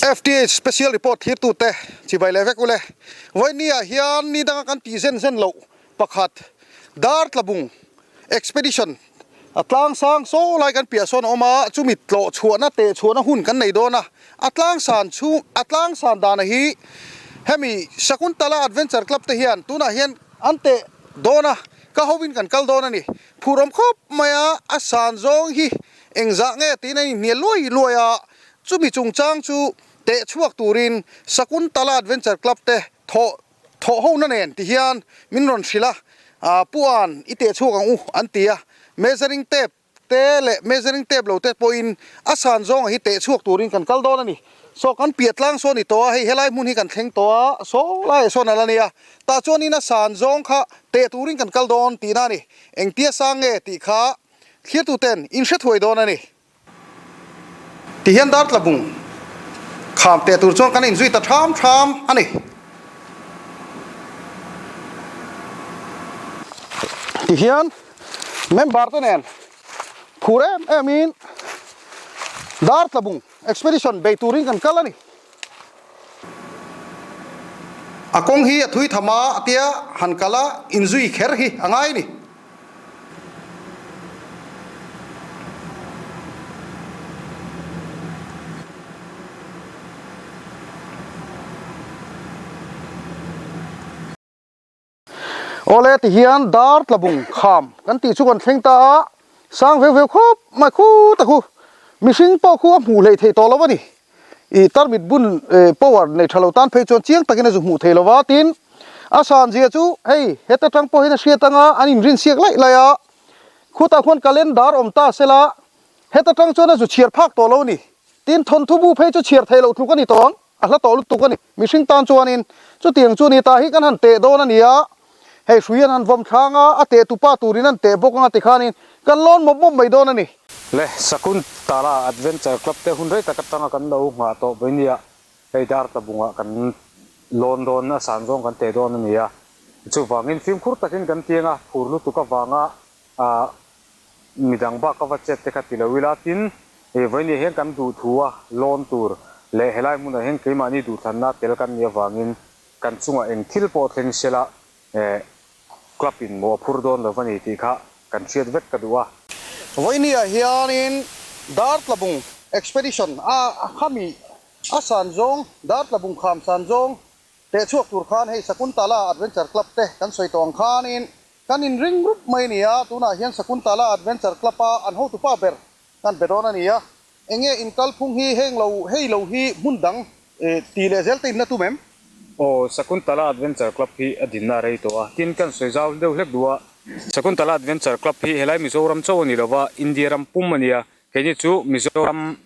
FTH Special Report thirtute chibai leh vek ule. Vawinia hian ni danga kan tih zen zen loh pakhat Dartlabung Expedition a tlang sang saw lai kan piah sawn a awm a, chumi tlawh chhuahna teh chhuahna hun kan nei dawn a, a tlang san chhung a tlang san dana hi hemi Shakuntala Adventure Club te hian tunah hian an teh dawn a, ka hovin kan kal dawn a ni. Phur awm khawp mai a, a san zawng hi engzah nge tiin a inhnial luai luai a, chumi chungchang chu teh chhuak turin Sakuntala Adventure Club te thawh thawh ho na nen ti hian min rawn hrilh a, ah Puan i teh chhuak ang u an ti a, measuring tape te leh measuring tape lo te pawhin a san zawng hi teh chhuak turin kan kal dawn a ni. Saw kan piah tlang sawn i tawh a, hei helai hmun hi kan thleng tawh a, saw laiah sawn a la nia, tah chuanin a san zawng kha teh turin kan kal dawn tihna a ni. Engtia sang nge tih kha thlirtuten in hre thuai dawn a ni. Ti hian dartlabung kham teh tur chuan kan inzui ta tham tham a ni. Ti hian member te nen phur em em in dartlabung Expedition bei turin kan kal a ni. A kawng hi a thui tham a tia han kal a inzui kher hi a ngai a ni. Awle tihian dar tlabung kham kan tih chu kan thleng ta a, sang veu veu khawp mai khu ta khu mihring pawh khu a hmuh hleih theih tawh lo a ni. Ih tarmit bun power nei tha lo tan phei chuan chiang takin a zu hmuh thei lo va tin a san zia chu hei heta tang pawh hian a hriat anga an inrin siak laih laih a, khutah khuan calendar awm ta sela heta tang chuan a zu chhiar phak tawh lo a ni. Tin thawnthu bu phei chu chhiar theih loh tluk a ni tawh ang. A hla tawh lutuk a ni. Mihring tan chuanin chutiang chu ni ta hi kan han teh dawn a ni a, hei hrui an han vawm thlang a, a teh tupa turin an teh bawk anga tikhanin kan lawn mawp mawp mai dawn a ni. Le Sakuntala Adventure Club te hun rei tak atanga kan lo nghah tawh mai nia, hei Dartlabungah kan lawn dawn a san zawng kan teh dawn a ni a, chuvangin fimkhur takin kan tiang a, phur lutuk avanga Midang bak a va chet te kha ti lo ila, tin, he vawinia hian kan duh thu a lawn tur leh helai hmunah hian keimahni duhthlanna tel kan nih avangin kan chungah eng thil pawh thleng sela club in mawh a phur dawn lo va ni tih kha kan hriat vek ka duh a. Vawinia hianin Dartlabung Expedition a khami a san zawng, Dartlabung kham san zawng teh chhuak tur khan hei Sakuntala Adventure Club te kan sawi tawh ang khanin Kan inring rup mai a ni a, tunah hian Sakuntala Adventure Club-a an hotupa ber kan be dawn a ni a. Enge in kalphung hi heng lo hei lo hi hmun dang ti leh zel te in la tum em? Aw, Sakuntala Adventure Club hi a dinna a rei tawh a, tin kan sawi zau deuh hlek duh a. Sakuntala Adventure Club hi helai Mizoram chauh a ni lova, India ram pum a ni a, keini chu Mizoram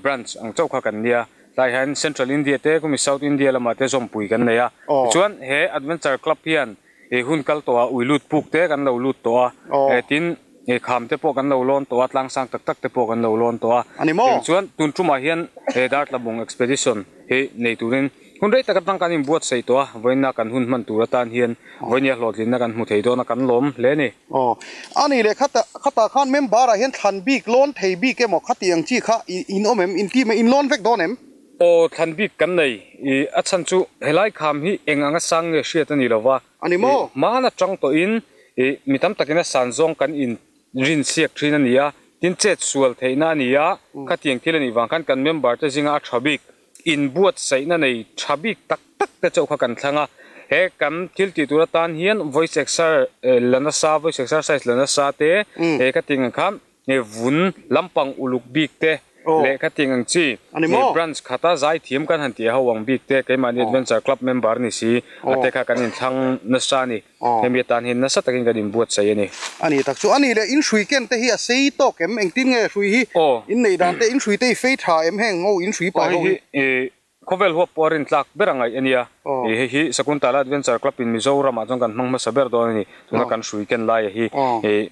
branch ang chauh kha kan nia. Tlai hian Central India te kumi South India lamah te zawmpui kan nei a. Tichuan he Adventure Club hian He hun kal tawh ah ui lut puk te kan lo lut tawh a, tin he kham te pawh kan lo lawn tawh a, tlang sang tak tak te pawh kan lo lawn tawh a. Tiang chuan tun tumah hian he Dartlabung Expedition hi nei turin hun rei tak atang kan inbuatsaih tawh a, vawiina kan hun hman tur atan hian vawinia hlawhtlinna kan hmu thei dawn a, kan lawm hle a ni. Aw, a nih leh khata khatah khan member ah hian thlan bik lawn thei bik emaw khati ang chi kha in awm em? In team in lawn vek dawn em? Aw, thlan bik kan nei. I, a chhan chu helai kham hi eng anga sang nge hriat a ni lo va. A ni maw? I, hmaan atang tawhin i, mi tam takin a san zawng kan in rin siak thin a ni a, tin chet sual theihna a ni a, khatiang thil a nih vang khan kan member te zinga a tha bik, inbuatsaihna nei tha bik tak tak te chauh kha kan thlang a. He kan thil tih tur atan hian voice exer la nasa, voice exercise la nasa te, he khatiang ang khan Nge vun lampang uluk bik te leh kha ting ang chi nge branch khata zai thiam kan han tih ho ang bik te keimahni adventure club member ni si a te kha kan inthlang nasa a ni. Hemi atan hian nasa takin kan inbuatsaih a ni. A ni tak chu a ni leh in hrui ken te hi a sei tawk em? Engtin nge hrui hi in neih dan te in hrui te i fei tha em heng ngo in hrui pai ho hi? Khawvel huap pawh a rin tlak ber a ngaih a nia. Ih hei hi Sakuntala Adventure Club in Mizoram ah chuan kan hmang hmasa ber dawn a ni. Tuna kan hrui ken lai a hi. Ih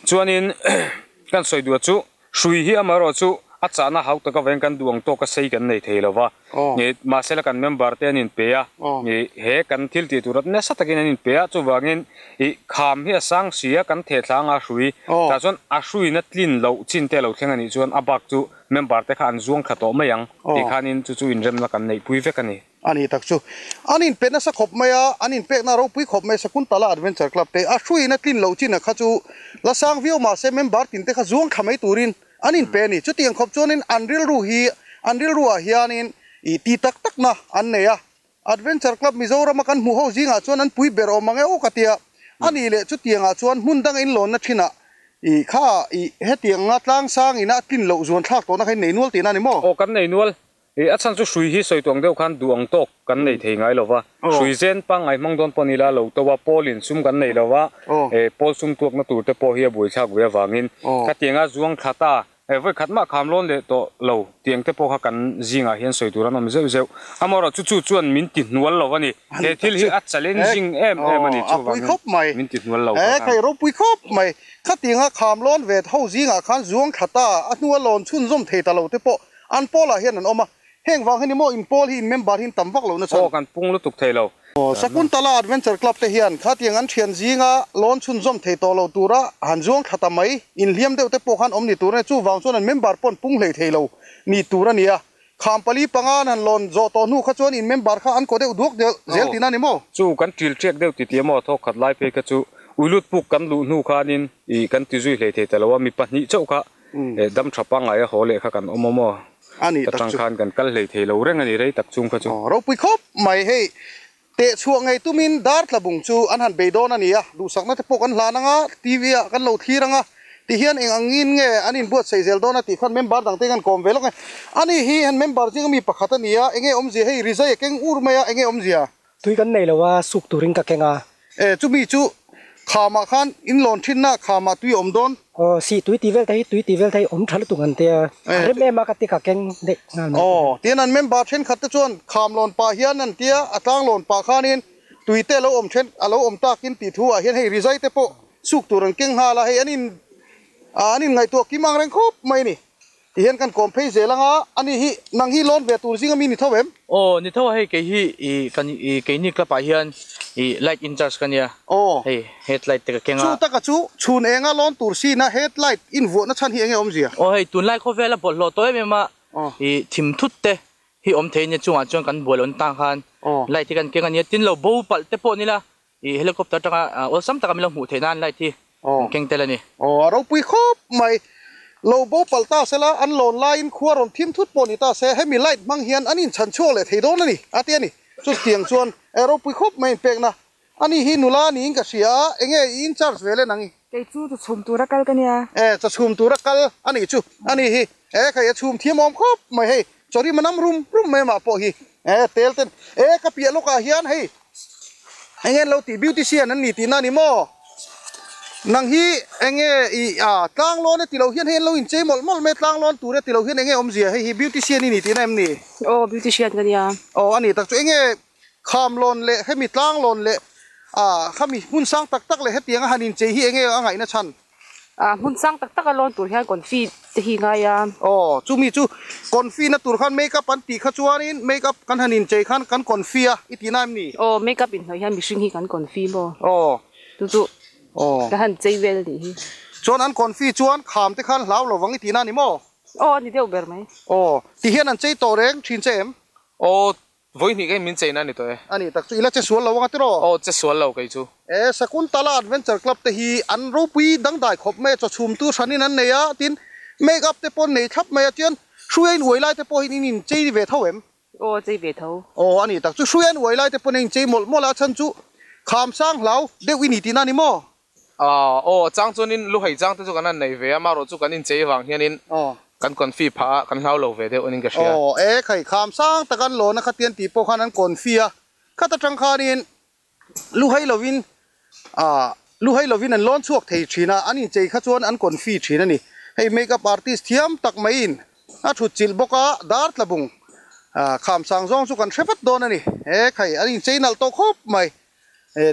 chuanin kan sawi duh chu hrui hi amaherawh chu A chahna hau tak avangin kan duh ang tawka sei kan nei thei lo va. Mahsela kan member te an inpe a, he kan thil tih tur nasa takin an inpe a, chuvangin kham hi a sang si a, kan thehthlang a hrui. Tah chuan a hruina tlin loh chin te a lo thleng a nih chuan a bak chu member te kha an zuang thla tawh mai ang tih khanin chu chu inremna kan neihpui vek a ni. A ni tak chu. An inpe nasa khawp mai a, an inpekna ropui khawp mai Sakuntala Adventure Club te a hruiin a tlin loh chin a kha chu la sang viau mahse member tin te kha zuang thla mai turin an inpe a ni. Chutiang khawp chuanin an rilru hi an rilruah hianin ih ti tak takna an nei a. Adventure Club Mizorama kan hmuh ho zingah chuan an pui ber awm ang e aw ka tia. A nih leh chutiangah chuan hmun danga inlawnna thinah ih kha ih hetianga tlangsang ina a tlin loh zuan thlak tawhna kha in nei nual tihna a ni maw? Aw kan nei nual. Ih, a chhan chu hrui hi sawi tuang deuh khan duh ang tawk kan nei thei ngai lo va. Hrui zen pangngai hmang dawn pawh ni la lo to a, pawl in sum kan nei lo va, eh, pawl sum tuakna tur te pawh hi a buaithlak ve avangin khatianga zuang thla ta, eh, vawi khat mah kham lawn leh tawh lo tiang te pawh kha kan zingah hian sawi tur an awm zeuh zeuh. Amaherawh chu chu chuan min ti hnual lo a ni. He thil hi a challenging em em a ni chuvangin min ti hnual lo kha khan. He ropui khawp mai. Khatianga kham lawn ve ho zingah khan zuang thla ta, a hnua lawn chhunzawm thei ta lo te pawh An pawlah hian an awm a, heng vang hi ni maw in pawl hi in member hi in tam vak lohna chhan. Aw kan pung lutuk thei lo. Aw Sakuntala Adventure Club te hian khatiang an thian zinga lawn chhunzawm thei tawh lo tura han zuang thla ta mai, inhliam deuh te pawh khan awm ni tur a ni, chuvang chuan an member pawh an pung hlei thei lo ni tur a ni a. Kham pali panga an han lawn zawh tawh hnu kha chuan in member kha an kaw deuh duak deuh zel tihna a ni maw? Chu kan ṭil ṭiak deuh ti tih maw thawk khat lai phei kha chu uilut puk kan luh hnu khanin ih kan ti zui hlei thei ta lo a, mi pahnih chauh kha Dam tha pangngai a haw leh kha kan awm awm aw. A nih tak chu. Atang khan kan kal hlei thei lo reng a ni rei tak chung kha chu. Aw ropui khawp mai hei. Teh chhuah ngei tumin dar tla bung chu an han bei dawn a ni a, duhsakna te pawh kan hlan ang a, TV ah kan lo thlir ang a, tihian eng angin nge an inbuatsaih zel dawn a tih khan member dang te kan kawm ve lawk e. A ni hi han member zinga mi pakhat a ni a, enge awmzia hei rizai a keng ur mai a, enge awmzia? Tui kan nei lo a, suk turin ka keng a. E, chumi chu khamah khan in lawn thinna khamah tui a awm dawn. Aw, sih tui tih vel te hi tui tih vel te hi awm tha lutuk an tia, a rem em a ka ti ka keng daih nghal mai. Aw, tian an member thenkhat te chuan kham lawn pah hian an tia, a tlang lawn pah khanin tui te a lo awm then, a lo awm takin tih thu ah hian hei rizai te pawh suk tur an keng nghal a, hei an in, an in ngaihtuah kim ang reng khawp mai a ni. Ti hian kan kawm phei zel anga, ani hi nang hi lawn ve tur zinga mi ni tho em? Aw, ni tho a hei kei hi i kan i keini club ah hian i light in charge ka nia. Aw. Hei head light te ka keng a. Chu taka chu chhun enga lawn tur sina head light in vuahna chhan hi enge awmzia? Aw hei tunlai khawvel a bawlhhlawh tawh em em a, i thim thut te hi awm thei ania chungah chuan kan buai lawn tang khan light hi kan keng ania tin lo bo palh te pawh nila i helicopter atanga awlsam taka min lo hmuh theih nan light hi kan keng tel a ni. Aw a ropui khawp mai. Lo bo palh ta sela an lawn laiin khua rawn thim thut pawh ni ta se hemi light hmang hian an inchhan chhuak leh thei dawn a ni a ti a ni. Chutiang chuan e ropui khawp mai inpekna a ni hi nula niin ka hria a enge i in charge ve le nang i? Kei chu cha chhum tura kal ka nia. E cha chhum tura kal a nih chu a ni hi. E khai a chhum thiam awm khawp mai hei chawrim a nam rum rum mai amah pawh hi e tel ten e ka piah lawkah hian hei enge an lo tih beautician an ni tihna a ni maw nang hi enge i a tlang lawn e tilo hian hei an lo inchei mawlh mawlh mai tlang lawn tur e tilo hian enge awmzia hei hi beautician i ni tihna em ni? Aw beautician ka nia. Aw a ni tak chu enge kham lawn leh hemi tlang lawn leh a khami hmun sang tak tak leh hetianga han inchei hi enge a ngaihna chhan? Ah hmun sang tak tak a lawn tur hian confi te hi ngai a. Aw, chumi chu confi na tur khan make up an tih kha chuanin make up kan han inchei khan kan confi a i tihna em ni? Aw, make up inhnawih hian mihring hi kan confi maw? Aw. Chu chu Aw. ka han chei vel anih hi. Chuan an confi chuan kham te khan hlau lovang i tihna a ni maw? Aw, a ni deuh ber mai. Aw, ti hian an chei tawh reng thin che em? Aw, Vawi hnih kei min cheina a ni tawh e. A nih tak chu ila che sual lo anga tiraw? Aw che sual lo kei chu. E Sakuntala Adventure Club te hi an ropui dangdai khawp mai a, chawchhumtu hranin an nei a, tin make up te pawh an nei thlap mai a, chuan hruia in uai lai te pawh hian in inchei ve tho em? Aw chei ve tho. Aw a nih tak chu hruia in uai lai te pawh in inchei mawlh mawlh a, chhan chu kham sang hlau deuh i ni tihna a ni maw? Aw chang chuanin luhai chang te chu kan han nei ve a, amaherawh chu kan inchei vang hianin kan confi phah a, kan hlau lo ve deuh anin ka hria. Aw e khai kham sang tak an lawn a khatian tih pawh khan an confi a, khat atang khanin luhai lovin ah luhai lovin an lawn chhuak thei thin a, an inchei kha chuan an confi thin a ni. Hei make up artist thiam tak maiin a thut chilh bawk a, dar tla bung ah kham sang zawng chu kan hre vat dawn a ni. E khai an inchei nalh tawh khawp mai.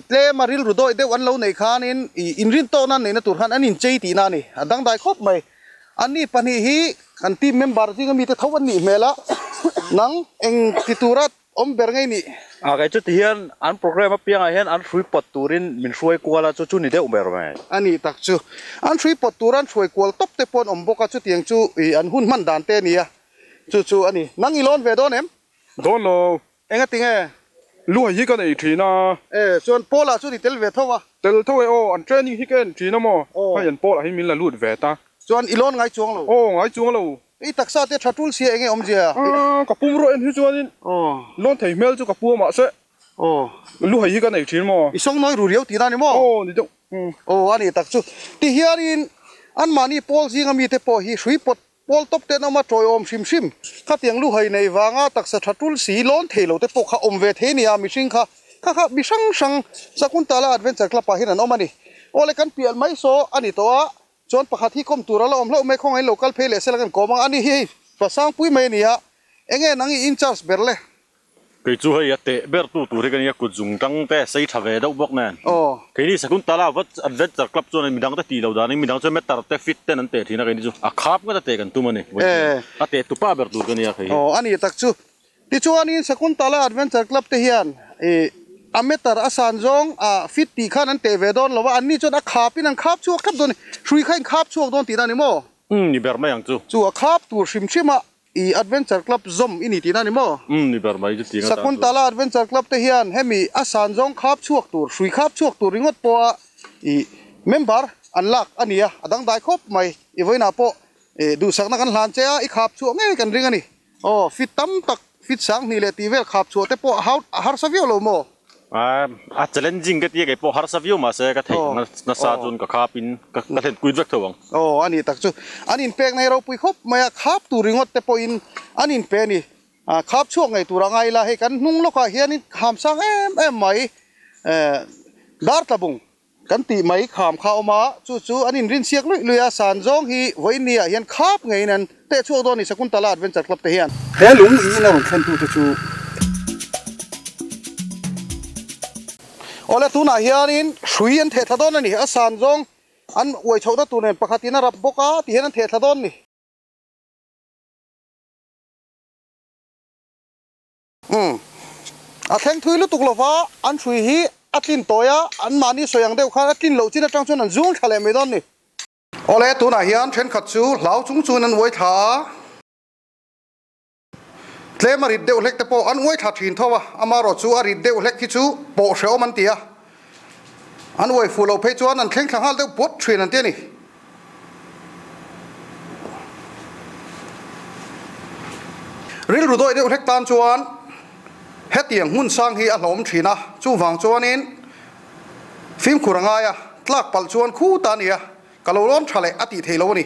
Tlem a rilru dawih deuh an lo neih khanin ih inrin tawhna an neihna tur khan an inchei tihna a ni. A dangdai khawp mai. Anni pahnih hi kan team member zinga mite tho an nih hmel a, nang eng ti tura awm ber ngei nih? A kei chu tihian an program apiangah hian an hrui pawt turin min hruai kual a, chu chu ni deuh ber mai. A nih tak chu. An hrui pawt tura an hruai kual tawp te pawh an awm bawk a, chutiang chu ih an hun hman dan te a ni a, chu chu a ni. Nang i lawn ve dawn em? Dawn lo. Enga tinge? Luhai hi ka nei thin a. E, chuan Paul-a chu ni tel ve tho a. Tel tho e aw, an training hi ka en thin a maw? Aw. Hei an Paul-a hi min la lut ve ta. Chuan i lawn ngai chuang lo. Aw, ngai chuang lo. I taksa te tha tul sia enge awmzia? Aaa, ka pum ruah en hi chuanin lawn thei hmel chu ka pu a mahse Aw. Luhai hi ka nei thin maw? I sawngnawi ru riau tihna a ni maw? Aw, ni deuh. Aw, a nih tak chu. Tihianin anmahni Paul zinga mite pawh hi hrui pawt Pawl tawp ten awm a tawiawm hrim hrim. Khatiang luhai nei vanga taksa tha tul si lawn thei lo te pawh kha awm ve thei nia mihring kha kha kha mi hrang hrang Sakuntala Adventure Club ah hian an awm a ni. Awle kan pial mai saw a ni tawh a, chuan pakhat hi kawm tur a la awm hlauh mai khawngaih in lo kal phei leh sela kan kawm ang a ni hi hei Pasangpui mai a ni a, enge nang i in charge ber le? Kei chu hei a teh ber tu tur hi ka nia kut zung tang te sei tha ve deuh bawk nen. Keini Sakuntala vat Adventure Club chuan midang te tih loh danin midang chuan meter te fit ten an teh thin a keini chu a khap ngawt a teh kan tum a ni. A teh tupa ber tur ka nia kei hi. Aw a ni tak chu. Tichuanin Sakuntala Adventure Club te hian ih a meter a san zawng ah fit tih khan an teh ve dawn lo a, anni chuan a khap in an khap chhuak thlap dawn a ni. Hrui kha in khap chhuak dawn tihna a ni maw? Umm ni ber mai ang chu. Chu a khap tur hrim hrim a I Adventure Club zawm i ni tihna a ni maw? Umm ni ber mai chu tih nga tan chu. Sakuntala Adventure Club te hian hemi a san zawng khap chhuak tur, hrui khap chhuak tur ringawt pawha i member an lak a ni a, a dangdai khawp mai. I vawiinah pawh i duhsakna kan hlan che a, i khap chhuah ngei kan ring a ni. Aw, fit tam tak, fit sang hnih leh tih vel khap chhuah te pawh a hau a harsa viau lo maw? A challenging ka tia kei pawh harsa viau mahse ka theih nasa chuan ka khap in ka thlen kuit vek tho ang. Aw a ni tak chu an inpek na hi ropui khawp mai a, khap tur ringawt te pawhin an inpe a ni. Khap chhuak ngei tur a ngai ila hei kan hnung lawkah hianin kham sang em em mai Dartlabung Kan tih mai kham kha a awm a, chu chu an inrin siak luih luih a, san zawng hi vawiin ni ah hian khap ngeiin an teh chhuak dawn a ni Sakuntala Adventure Club te hian. He lung in a rawn thlen tute chu. Awle tunah hianin hrui an theh thla dawn a ni, a san zawng an uai chhohna tur nen pakhatin a rap bawk a ti hian an theh thla dawn a ni. Umm. A thleng thui lutuk lo va, an hrui hi a tlin tawi a, an mahni sawi ang deuh khan a tlin loh chin atang chuan an zung thla leh mai dawn ni. Awle, tunah hian thenkhat chu hlau chung chuan an uai thla a, tlem a rit deuh hlek te pawh an uai thla thin tho a, amaherawh chu a rit deuh hlek hi chu pawh hrehawm an ti a, an uai fuh loh phei chuan an thleng thla nghal deuh puat thin an ti a ni. Rilru dawih deuh hlek tan chuan hetiang hmun sang hi a hlawm thin a, chuvang chuanin fimkhur a ngai a, tlak palh chuan khu ta a ni a, ka lo lawn tha leh a tih theih lo a ni.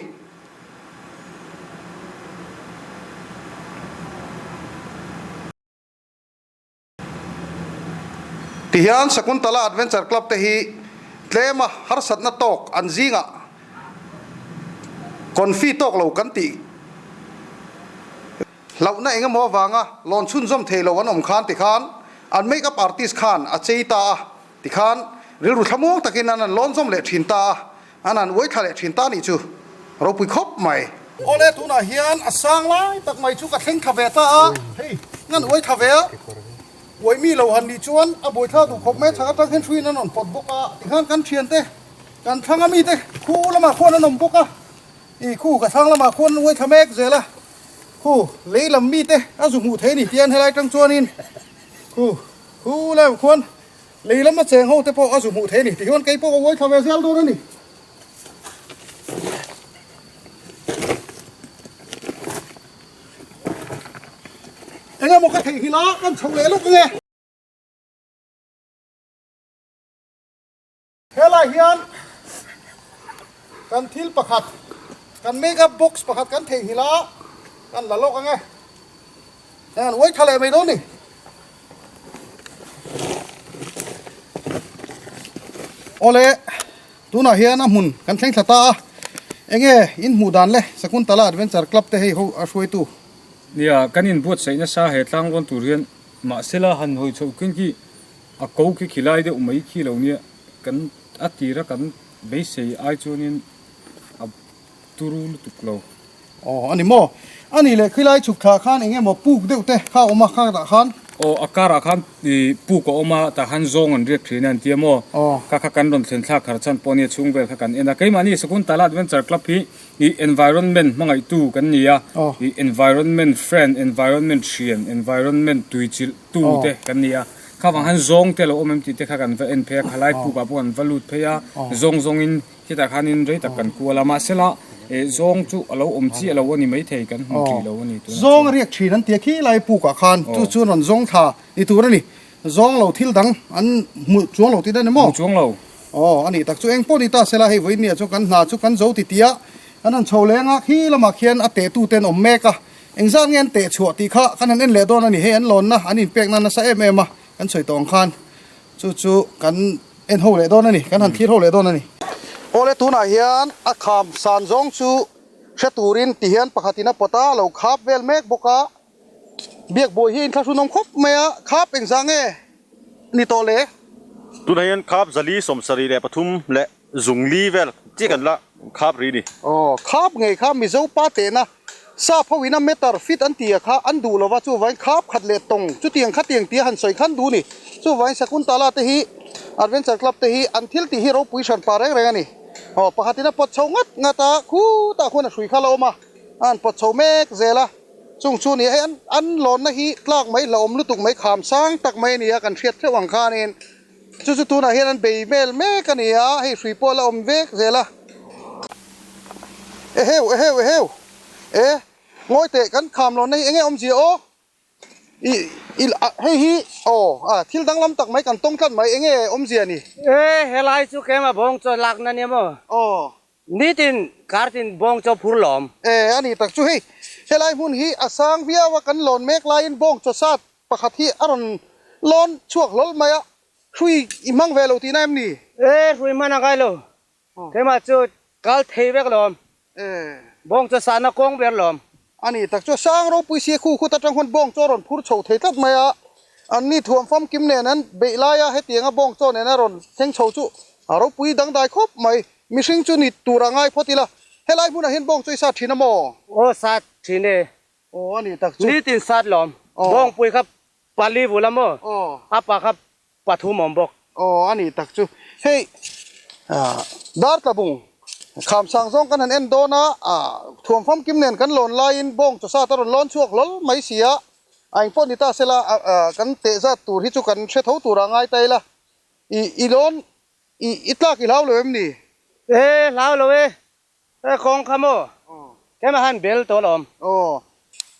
Tihian Sakuntala Adventure Club te hi tlema harsatna tawk an zingah confi tawk lo kan tih hlauhna eng emaw avanga lawn chhunzawm thei lo an awm khan tikhan an make up artist khan a chei ta a, tikhan rilru thlamuang takin an an lawn zawm leh thin ta a, an han uai thla leh thin ta nih chu ropui khawp mai. Awle tunah hian a sang lai tak mai chu ka thleng thla ve ta a, hei ngan uai thla ve a, uai mi lo han nih chuan a buai thlak duh khawp mai a, chhak atang hian hruiin an rawn pawt bawk a, tikhan kan thiante kan thlang ami te khu lamah khuan an awm bawk a, ih khu ka thlang lamah khuan an uai thla mek zel a, khu lei lam mi te a zu hmuh theih a ni tian helai tang chuanin khu khu lamah khuan Lei lama cheng ho te pawh a zu hmuh thei a ni tih hian kei pawh ka uai thla ve zel dawn a ni. Eng emaw ka theihnghilh a, kan chho leh lawk nge. Helai hian kan thil pakhat, kan make up box pakhat kan theihnghilh a, kan la lawk ang e. Heng an uai tha leh mai dawn ni. Awle, tunah hian a hmun kan thleng thla ta a, enge in hmuh dan le Sakuntala Adventure Club te hei ho a hruaitu. Nia, kan inbuatsaih nasa he tlang rawn tur hian mahsela han hawi chhoh khin khi a ko khi khilai deuh mai khi lo nia, kan a tira kan beisei ai chuanin a. turu lutuk lo. Aw a ni maw? A nih leh khilai chhuk thlah khan eng emaw puk deuh te kha a awm a kha tah khan? Aw a karah khan ih puk a awm a tah khan zawng an riak thin a an ti a maw? Aw. Kha kha kan rawn thlen thlak har chhan pawh nia chhung vel kha kan en a. Keimahni Sakuntala Adventure Club hi ih environment hmangaihtu kan ni a. Aw. Ih environment friend, environment thian, environment tuichilh tu te kan ni a. Kha vang khan zawng te lo awm em tih te kha kan va en phei a, khalai pukah pawh kan va lut phei a, zawng zawngin Khitah khanin rei tak kan kual a, mahsela zawng chu a lo awm chiah lo a ni maithei, kan hmu ṭih lo a ni tunah chuan. Zawng a riak ṭhin an tia khi lai pukah khan chu chuan rawn zawng thla ni tur a ni. Zawng lo thil dang an hmu chuang lo tih a ni maw? Hmu chuang lo. Aw, a nih tak chu eng pawh ni ta sela hei vawiin nia chuan kan hna chu kan zo ti tia kan han chho leng a, khi lamah khian a tehtu te an awm mek a, engzat nge an teh chhuah tih kha kan han en leh dawn a ni. Hei an lawnna an inpekna nasa em em a, kan sawi tawh ang khan. Chu chu kan en ho leh dawn a ni, kan han thlir ho leh dawn a ni. Awle tunah hian a kham san zawng chu hre turin ti hian pakhatin a pawt a, a lo khap vel mek bawk a. Biak buai hi a inthlahrunawm khawp mai a, khap engzah nge ni tawh le? Tunah hian khap zali 73 leh zungli vel chiah kan la khap rih ni. Aw, khap ngei kha Mizo pa tehna sap ho ina meter fit an ti a kha an duh lova chuvain khap khat leh tawng chutiang khatiang tia han sawi khan duh ni. Chuvain Sakuntala te hi Adventure Club te hi an thil tih hi ropui hran pa reng reng a ni. Aw, pakhatin a pawt chho ngat ngat a, khutah khuan a hrui kha la awm a, a han pawt chho mek zel a. Chung chu ni hei an an lawnna hi tlak mai hlauhawm lutuk mai kham sang tak mai a ni a kan hriat theuh ang khanin. Chu chu tunah hian an bei vel mek a ni a, hei hrui pawh a la awm vek zel a. Eheu eheu eheu e ngawi teh kan kham lo na hi enge awmzia aw i i hei hi aw a thil danglam tak mai kan tawng tlat mai enge awmzia ni. E helai chu keimah bawng chaw lakna nia maw? Aw. Nitin kartin bawng chaw phur lawm. E a ni tak chu hei helai hmun hi a sang viau a kan lawn mek laiin bawng chaw sat Pakhat hi a rawn lawn chhuak hlawl mai a, hrui i hmang ve lo tihna em ni? E, hrui hman a ngai lo. Keimah chu kal thei vek lawm. E. Bawng chaw sahna kawng ber lawm. A ni tak chu sang ropui si khu khut atang huan bawng chaw a rawn phur chho thei tlat mai a, an ni thuam famkim nen an beih laia hetianga bawng chaw nen a rawn thleng chho chu a ropui dangdai khawp mai. Mihring chu ni tur a ngai phawt ila, helai hmunah hian bawng chaw i sat thin a maw? Aw sat thin e. Aw a ni tak chu. Nitin sat lawm. Bawngpui kha pali vul a maw? A pa kha pathum awm bawk. Aw a ni tak chu. Hei dar tlabung kham sang zawng kan han en dawn a, thuam famkim nen kan lawn laiin bawng chaw sat a rawn lawn chhuak hlawl mai si a, a engpawh ni ta sela kan teh zat tur hi chu kan hre tho tur a ngai ta ila. I lawn i tlak i hlau lo em ni? E hlau lo e. He kawng kha maw? Keimah han bel tawh alawm. Aw.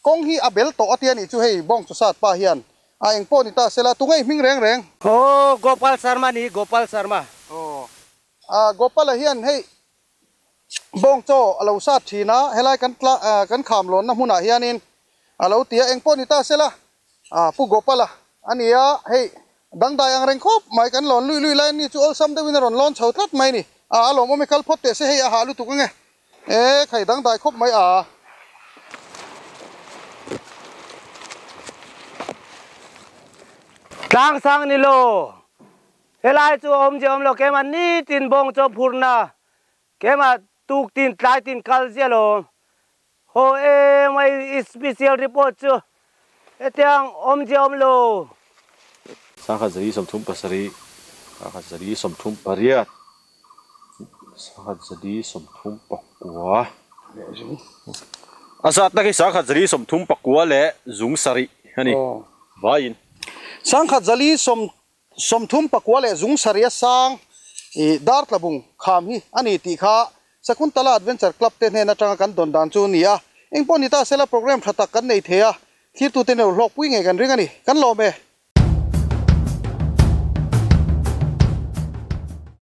Kawng hi a bel tawh a tia nih chu hei bawng chu sat pa hian a eng pawh ni ta sela tunge i hming reng reng? Aw Gopal Sharma ni Gopal Sharma. Aw. A Gopal a hian hei bawng chaw a lo sat thin a helai kan tla kan kham lawnna hmunah hianin a lo ti a eng pawh ni ta sela a Pu Gopal a a ni a hei Dangdai ang reng khawp mai kan lawn lui lui lai ani chu awlsam deuhin a rawn lawn chho tlat mai a ni. A a lawmawm i kal phawt teh se hei a hah lutuk ange. E khai dangdai khawp mai a. Tlang sang ni lo. Helai chu a awm zia awm lo keimah nitin bawng chaw phurna keimah tuktin tlaitin kal zia lo. Haw em a i special report chu hetiang awmzia awm lo. 1037, 1038, 1039. A zatna khi 1039 leh zung sarih a ni. Vaiin. 1039 leh zung sarih a sang i Dartlabung kham hi a ni tih kha Sakuntala Adventure Club te hnen atanga kan dawn dan chu a ni a, engpawh ni ta sela program tha tak kan nei thei a, thlirtute nen hlawkpui ngei kan ring a ni. Kan lawm e.